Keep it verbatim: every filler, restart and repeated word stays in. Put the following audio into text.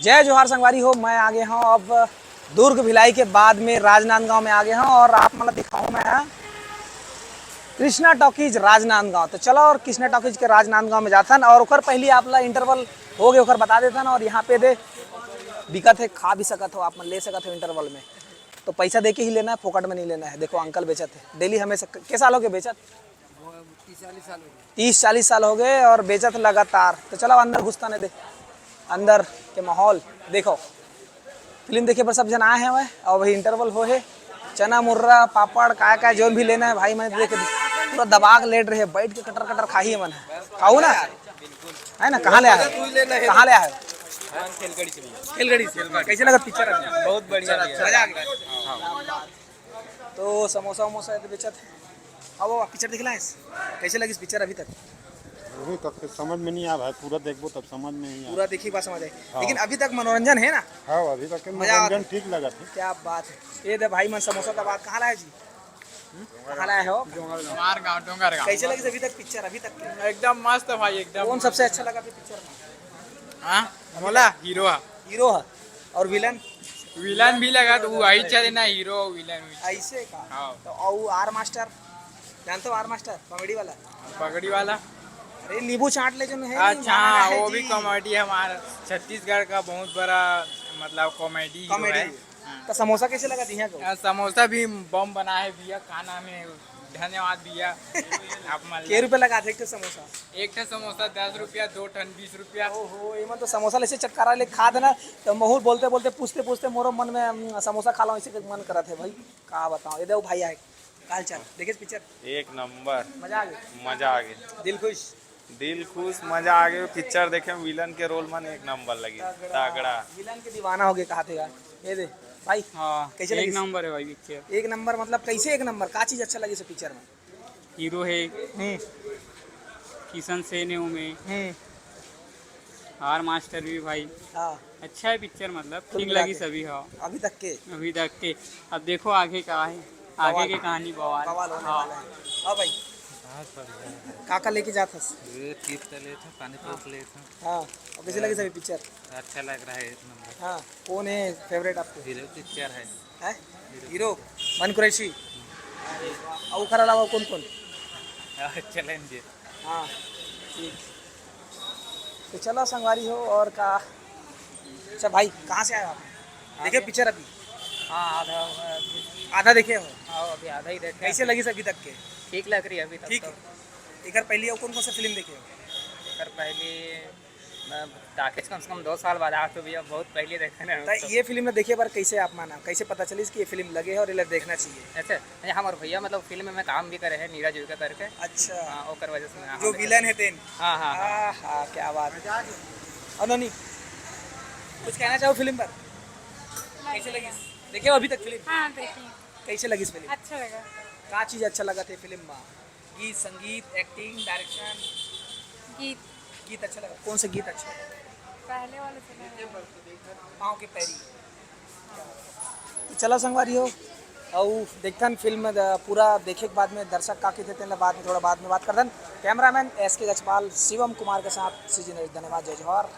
जय जोहार संगवारी हो, मैं आ गे हंव अब दुर्ग भिलाई के बाद में राजनांदगांव में आ गे हंव और आप मन ला दिखाहूं मैं हा कृष्णा टॉकीज राजनांदगांव। तो चलो और कृष्णा टॉकीज के राजनांदगांव में जाथन और ओकर पहली आप ला इंटरवल हो गे ओकर बता देथन। और यहाँ पे दे बिकत हे, खा भी सकत हो आप मन, ले सकत हो इंटरवल में। तो पैसा दे के ही लेना है, फोकट में नहीं लेना है। देखो अंकल बेचत हे डेली, हमेशा के साल हो गे बेचत? तीस चालीस साल हो गे। तीस चालीस साल हो गे और बेचत लगातार। तो चलो अंदर घुसथन, दे अंदर के माहौल देखो। फिल्म देखे बर सब झन आए हवय और वही इंटरवल हो हे। चना मुर्रा पापड़ काय काय जोन भी लेना है भाई, मैं देख पूरा दबा के लेट रहे, बैठ के कटर कटर खाही मन है, खाऊ ना, है ना? कहाँ ले आए हो? कहाँ ले आए हो? खेलगड़ी से। कैसे लगा पिक्चर? बहुत बढ़िया। मजा आ गया। तो समोसा वमोसा ये तो बेचत है। अब वो पिक्चर दिखला है, कैसे लगिस पिक्चर अभी तक? अभी तक तो समझ में नहीं आया भाई, पूरा देखबो तब समझ में ही आया। पूरा देखी बात समझ आई। हाँ। लेकिन अभी तक मनोरंजन है ना? हाँ, अभी तक के मजा मनोरंजन आवत है। ठीक लगा था। क्या बात है। ये दे भाई मन समोसा का बात कहाँ लाया जी? हम्म? कहाँ लाया हो? डोंगरगांव। डोंगरगांव। कैसे लगिस अभी तक पिक्चर, अभी तक के? एकदम मस्त है भाई, एकदम। कौन सबसे अच्छा लगा था पिक्चर में? हाँ, मोला हीरो हा। हीरो हा। और विलन? विलन भी लगा तो वो आई चले ना, हीरो विलन भी। ऐसे का? हाँ। तो और आर मास्टर, जानते हो आर मास्टर कॉमेडी वाला? पगड़ी वाला। अरे नींबू चाट ले जो है, अच्छा, हाँ, वो भी कॉमेडी हमारा छत्तीसगढ़ का बहुत बड़ा, मतलब, कॉमेडी हीरो कॉमेडी। है। हाँ। तो समोसा कैसे लगा दिया को? यार, समोसा भी बम बना है भैया, का नाम है, धन्यवाद भैया। आप मन के रुपये लगा थे एक ठो समोसा? एक ठो समोसा दस रुपया, दो ठन बीस रुपया। ओहो, ये मन तो समोसा ले से चटकारा ले खा देना। तो महूँ बोलते बोलते, पूछते पूछते मोरो मन में, हम्म, समोसा खा लो, इसे मन करत है भाई। का बताओ, ये देखो भाई आए, काल चल देखे पिक्चर। एक नंबर। मजा आ गया। मजा आ गया। दिल खुश। दिल खुश, मजा आ गया। पिक्चर देखे में विलन के रोल मन एक नंबर लगी। तगड़ा। विलन के दीवाना हो गए कहा थे यार। ये दे भाई। हाँ, कैसे एक लगी? नंबर है भाई पिक्चर। एक नंबर मतलब कैसे एक नंबर? का चीज अच्छा लगी इस पिक्चर में? हीरो है। हम्म। किशन सेन है उमे। हम्म। आर मास्टर भी भाई। हाँ। अच्छा है पिक्चर, मतलब कुल ठीक मिला लगी के। सभी। हाँ। अभी तक के? अभी तक के। अब देखो आगे का है, आगे बवाल। के कहानी बवाल। बवाल होने हाँ। वाला है। हाँ भाई। का का लेके जात हस? ये चिप्स ले था, पानी पूरी ले था। हाँ। और कैसे लगे सभी पिक्चर? अच्छा लग रहा है एक नंबर। हाँ। कौन है फेवरेट आपके? हीरो पिक्चर है। है? हीरो। मन कुरैशी। और ओकर अलावा कौन कौन? चैलेंज। हाँ, ठीक। तो चलो संगवारी हो और का। अच्छा भाई, कहाँ से आए हो आप? देखे पिक्चर अभी? हाँ, आधा, आधा देखे हो? हाँ, अभी आधा ही देखे। कैसे लगी अभी तक के? ठीक लग रही है अभी तक ठीक तो। है। एकर पहले और कौन कौन सा फिल्म देखे हो? एकर पहले मैं टाकीज कम से कम दो साल बाद आ, तो भैया बहुत पहले देखे ना तो। ये फिल्म में देखे बार कैसे आप माना, कैसे पता चलिस कि ये फिल्म लगे है और इला देखना चाहिए? अच्छा, नहीं, हमारे भैया मतलब फिल्म में काम भी करे हैं नीरज उइके करके। अच्छा। हाँ, ओकर वजह से मैं जो विलन है तेन। हाँ, हाँ, हाँ। हाँ, हाँ, क्या बात है। और नोनी, कुछ कहना चाहो फिल्म पर? कैसे लगी? देखे हो अभी तक फिल्म? हाँ, देखी। कैसे लगी फिल्म? अच्छा लगा। का चीज अच्छा लगा थे फिल्म में? गीत, संगीत, एक्टिंग, डायरेक्शन? गीत। गीत अच्छा लगा। कौन सा गीत अच्छा लगा? पहले वाले सुने हैं। पाँव के पैरी। तो चला संगवारी हो, अउ देखथन फिल्म द-, पूरा देखे के बाद में दर्शक का कहिथे तेन ला बाद में, थोड़ा बाद में बात करथन। कैमरामैन एस के गजपाल, शिवम कुमार के साथ सीजी नरेश। धन्यवाद, जय जोहार।